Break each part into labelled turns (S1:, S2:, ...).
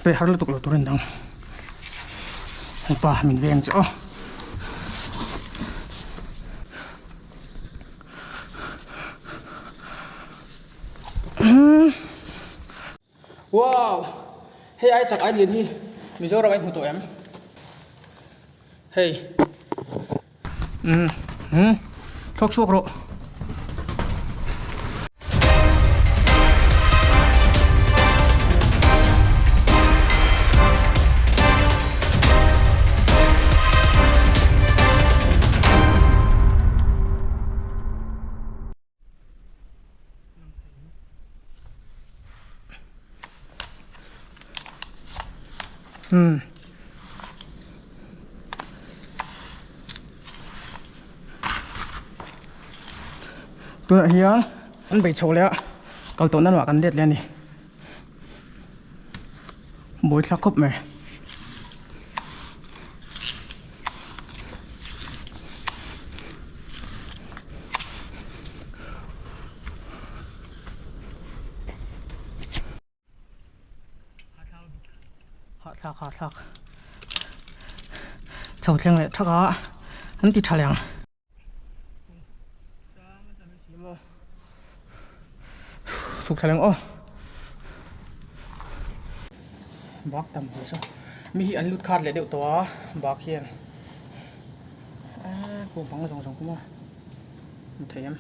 S1: Pe har lutuk lo turin dang. Hepa min veng chu aw. Wow! Hei ai chak ai lian hi Mizoram ai hmu tawh em? Hei. Umm umm thlawk chhuak rawh. Umm. Tunah hian an bei chho leh a kal tawhna lamah kan let leh a ni. Buaithlak khawp mai. Hahthlak hahthlak chho thleng leh thak a an ti tha leh ang. Suk thla leng aw bak tam hle saw mi hi an lut khat leh deuh tawh a bak hian eee kawng bang zawng zawng pawh maw hmu thei em.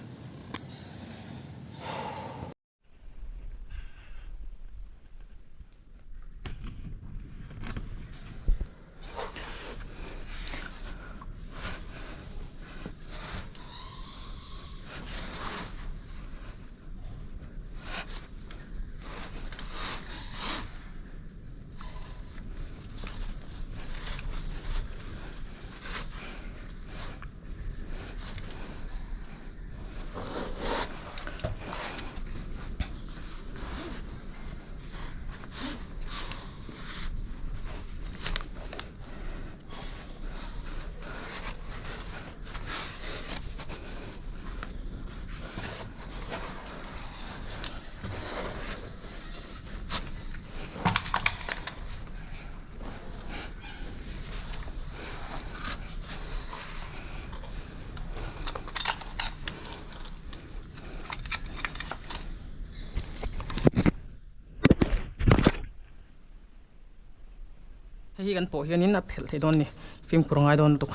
S1: Hei hi kan pawh hianin a phelh thei dawn a ni fimkhur a ngai dawn lutuk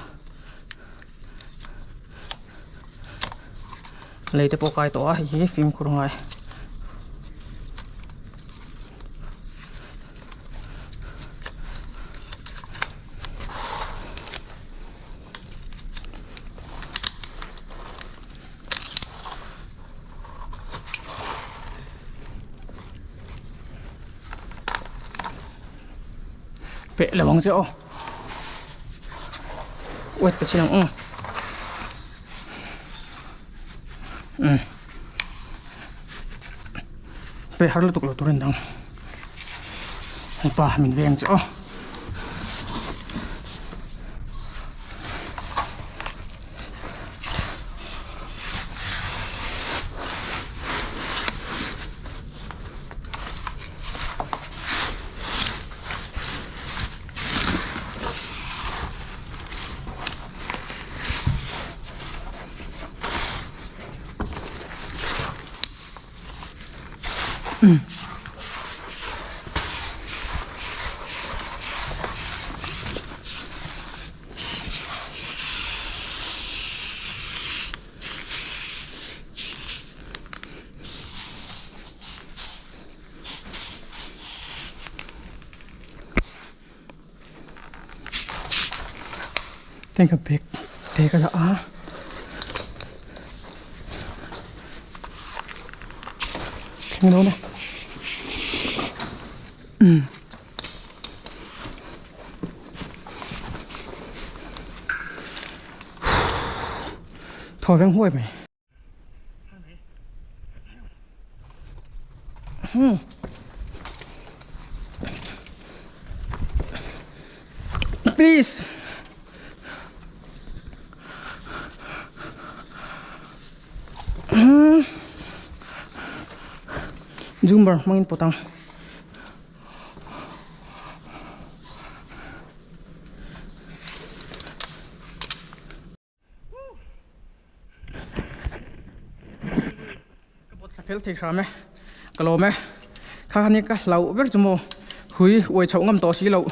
S1: lei te pawh a kai tawh a hei hi fimkhur a ngai. Peh lo ang che aw wait ka chin ang um um peh har lutuk lo turin dang hepa min veng che aw. Heng ka bag te ka dah a. Thleng dawn e. Umm. Thaw veng huai mai. Hmm. Please. Hmm. Zoomer hmangin pawt ang. fel thei hram e ka lawm e kha khan hi ka hlauh ber chu maw hui uai chhoh ngam tawh si loh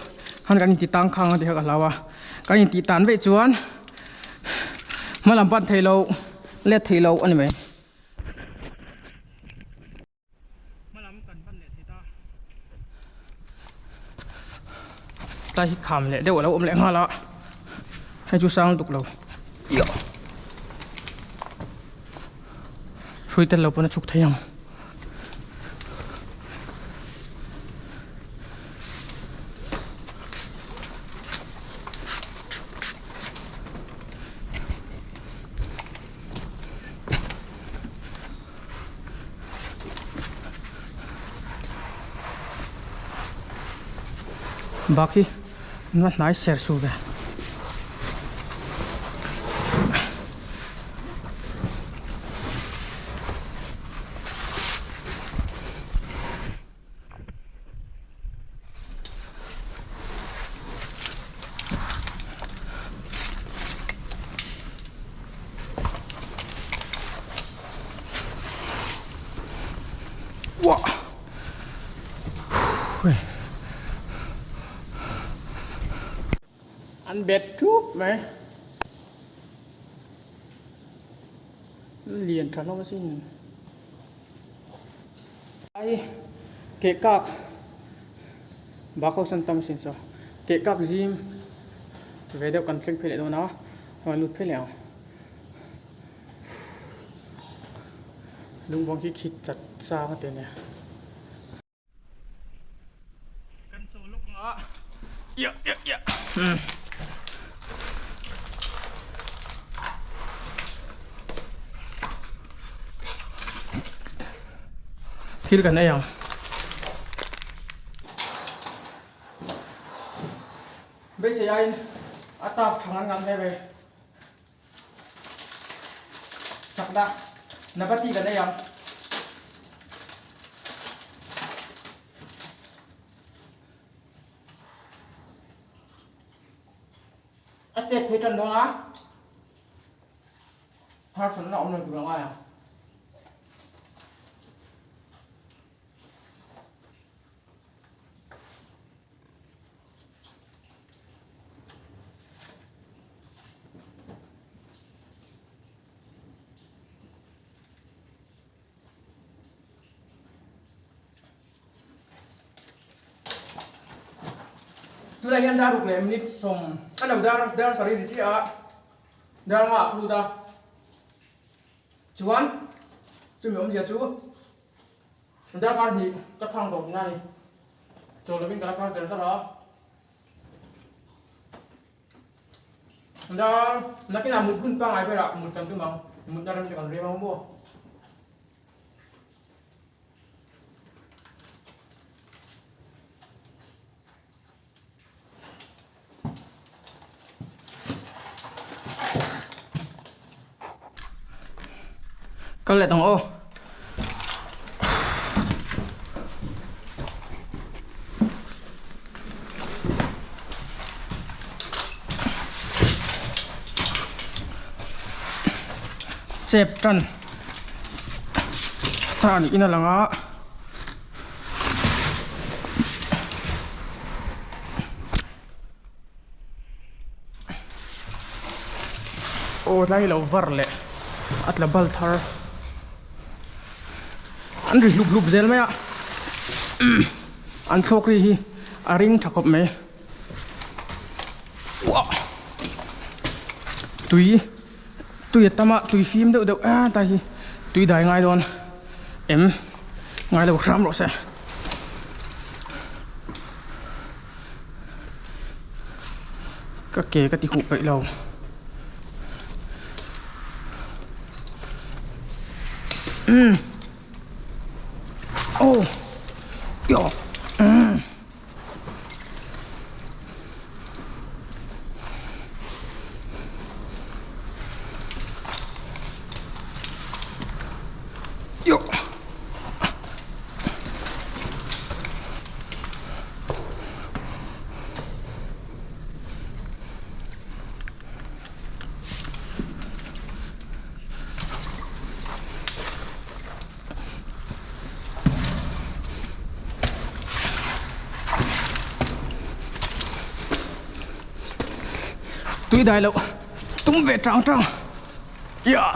S1: khan kan inti tang khang a ti kha ka hlau a kan inti tan veih chuan hma lam pan thei loh let thei loh a ni mai. Hmalam kan pan leh thei ta. Tlai hi kham leh deuh a lo awm leh nghal a. Hei chu sang lutuk lo. Ioh. Hrui tel lo pawn a chhuk thei ang. Bak hi an va hnai ser sur ve. Uah An bet thup mai lian tha hlawm asin. Ai keh kak bak ho san tam asin saw keh kak zing ve deuh kan thleng phei leh dawn a rawn lut phei leh ang lung bawng khi khi chat chang a ti a nia. Kan chaw lawk ang a iah iah iah umm. Thil kan ei ang. Beisei aiin a taf tha ngan ngan hle mai. Chakna Nabati kan ei ang. A chet phei tan dawn a, harsatna awm lo tur a ngai ang. Tunah hian dar ruk leh minute sawm a lo dar dar sarih ri chiah a dar nga ah ka lut a chuan chumi awmzia chu darkar hnih ka thang tawh tihna a ni chaw lovin ka la kal tel tel a. Dar nakinah mut hun pangngai velah mut kan tum ang mutna rem te kan rem ang maw. Kal leh tang aw. Chep tan ta niin a lang a. Aw tlai lo var leh a tla bal thar an ri hlup hlup zel mai a an thlawk ri hi a ring tha khawp mai uah tui tui a tam a tui fim deuh deuh a tai hi tui dai ngai dawn em ngai lo hram rawh se. Ka ke ka ti huh peih lo. Umm. Oh. Yo. Umm. Yo. Tui dai loh tum ve tang tang. Yeah.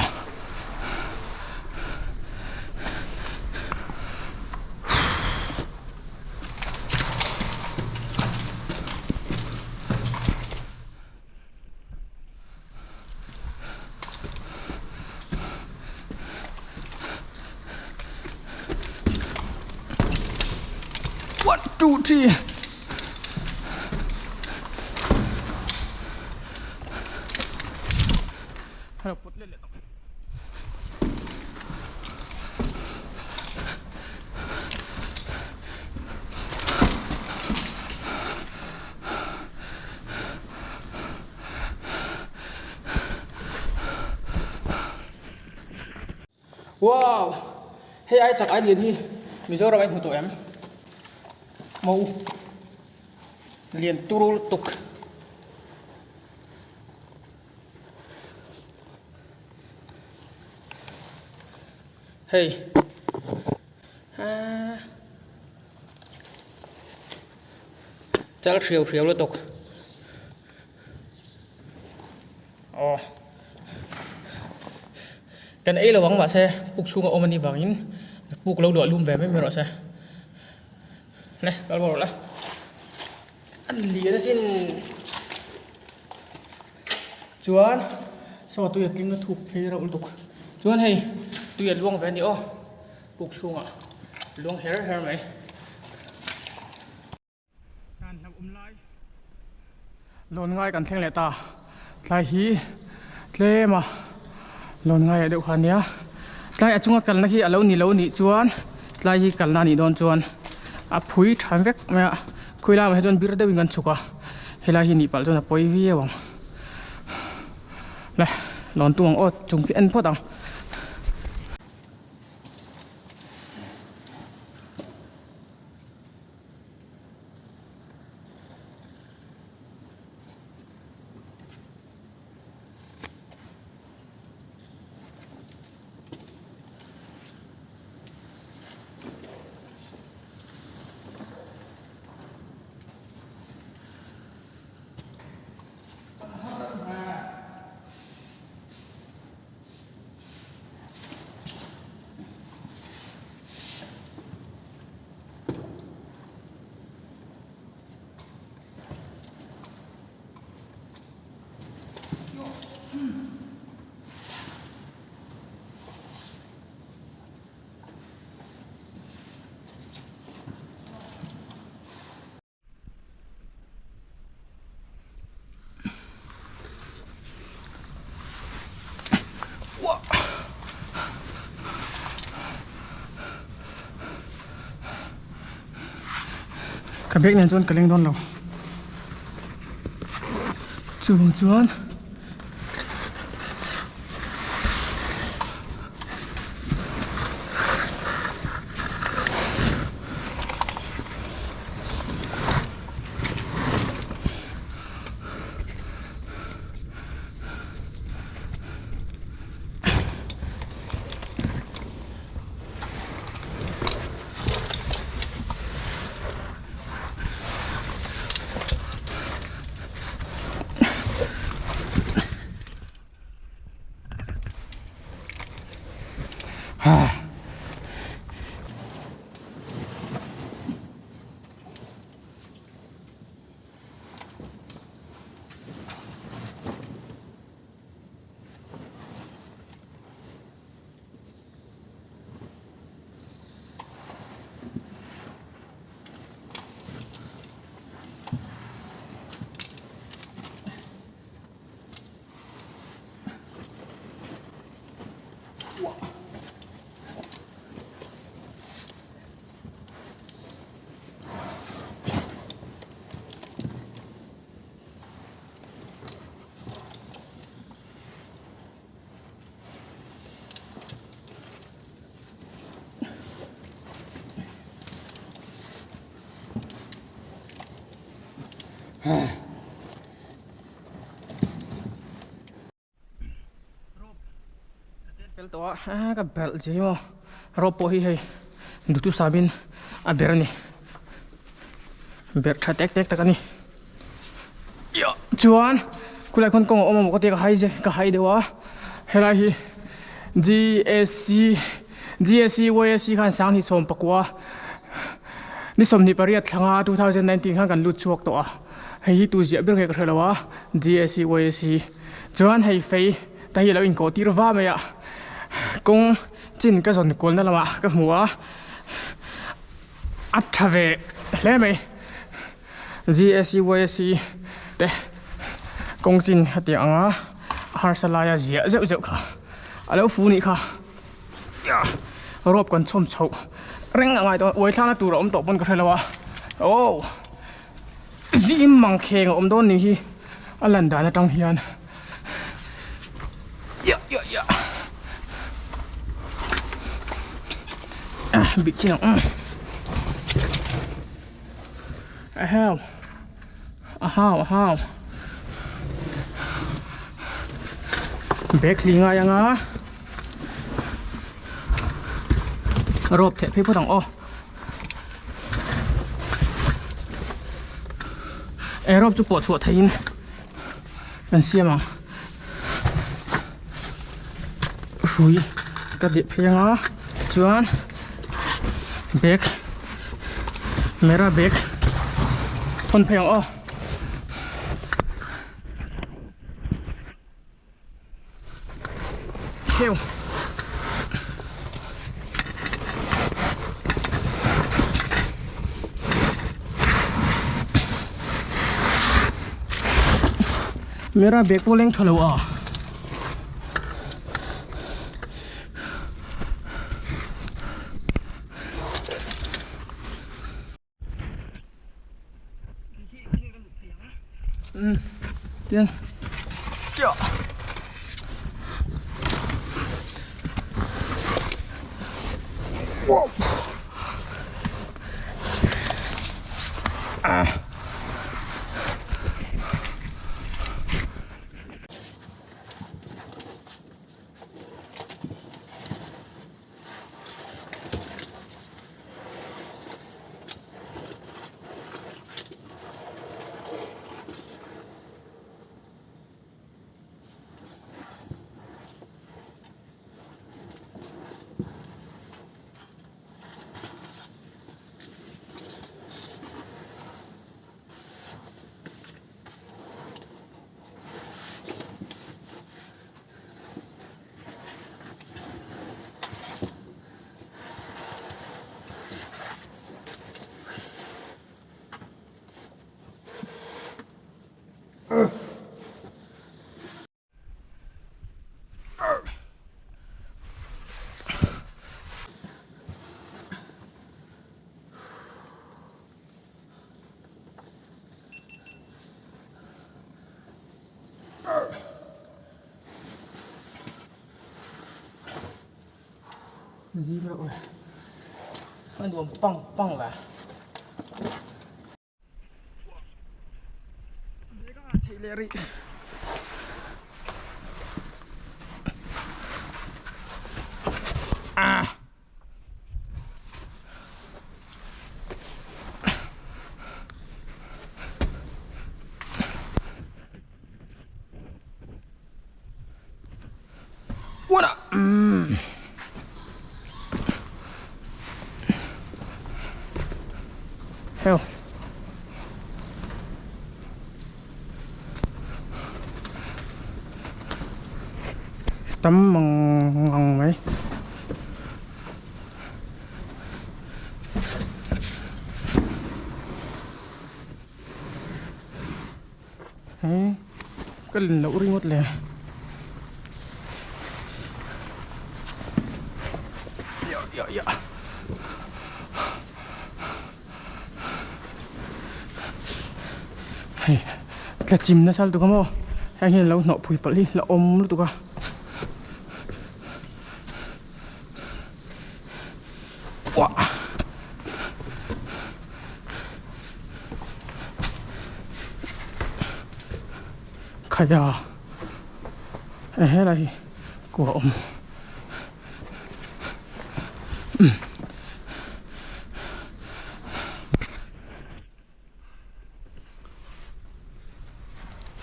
S1: One, two, three. Wow! Hei ai chak ai lian hi Mizoram ai hmu tawh em? Mo lian turu lutuk. Hei ah chal hriau hriau lutuk aw kan ei lo ang mahse puk chhunga awm anih vangin puk lo luah lum ve mai mai rawh se le kal rawh le. A lian asin chuan saw tui a tling a thuk phei reuh lutuk chuan hei tui a luang ve a ni aw puk chhungah luang her her mai. Tan hlauh awm lai lawn ngai kan thleng leh ta tlai hi tlem a lawn ngai ah deuh kha ania tlai a chunga kalna hi a lo ni lo nih chuan tlai hi kalna a nih dawn chuan a phui tha vek mai a khawi lamah hi chuan bir deuhin kan chhuk a helai hi nih palh chuan a pawi viau ang le lawn tum ang aw chung khi en phawt ang. Ka bag nen chuan ka leng dawn lo chuvang chuan Fel tawh a ka belh che maw rope pawh hi hei duhtu samin a ber a ni ber tha tek tek tak a ni chuan. Khulai khawn kawng a awm a maw ka tia ka hai zek ka hai deuh a helai hi GSC GSC YSC khan sanghnih sawm pakua ni 28 thlanga 2019 khan kan lut chhuak tawh a hei hi tu ziah ber nge ka hre lo a GSC YSC chuan hei fei te hi a lo inkawh tir va mai a kawng chin ka zawn kualna lamah ka hmu a a tha ve hle mai. GSC YSC te kawng chin hetiang anga harsa laia ziah zeuh zeuh kha a lo fu nih kha rope kan chhawm chhoh reng a ngai tawh a uai thlakna tur a awm tawh pawn ka hre lo a aw zim mang kheng a awm dawn nih hi a lan dan atang hian ya ya ya bih chin ang. A hau a hau a hau bag hli ngai anga rope theh phei phawt ang aw e rope chu pawh chhuah theihin kan siam ang hrui ka deh phei anga chuan bag mera bag thawn phei ang aw. Heu. Mera bag pawh leng tha lo a. Tian Wow. Ah. Zing reuh e a nuam pang pang la. Theih leh rih. Ah. Uana. Mm. Heo. Tam mang ngang mai. He ka lin loh ringawt le. Ya ya ya. Hei tla chim nasa lutuk a maw heng hian lo hnawh phui palh hi la awm lutuk a. Uah. Khaia e helai hi kua awm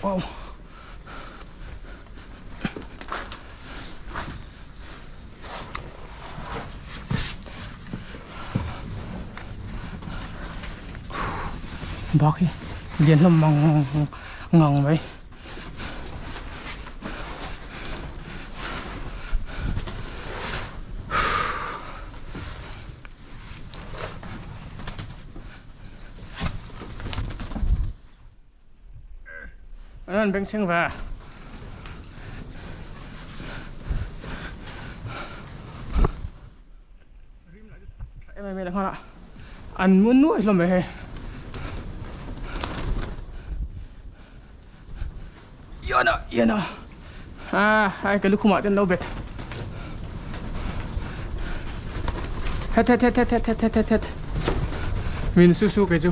S1: wow. Bak hi lian hlawm mang ngang mai. An bengchheng ve. Em em em a an mu nuai hlawm mai hei. Yana yana ah ai ka lukhumah ten lo bet. Het het het het het het het het het min su su kei chu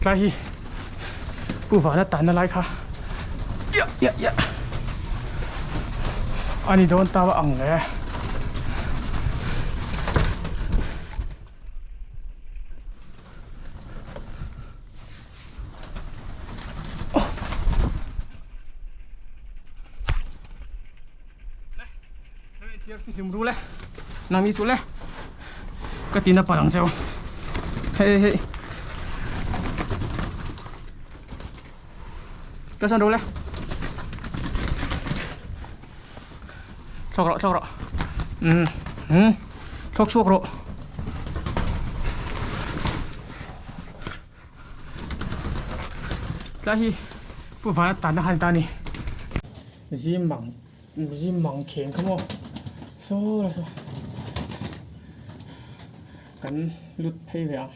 S1: tlai hi Pu Vana tanna lai kha ya ya ya a ni dawn ta ang le. Nang ni chu le ka tina palh ang cheu hei hei ka sawn ru le thlawk rawh thlawk rawh um um thlawk chhuak rawh. Tlai hi Pu Vana tanna kha a ni ta a ni. Zim mang zim mang kheng kha maw saw lai saw kan lut phei ve ang.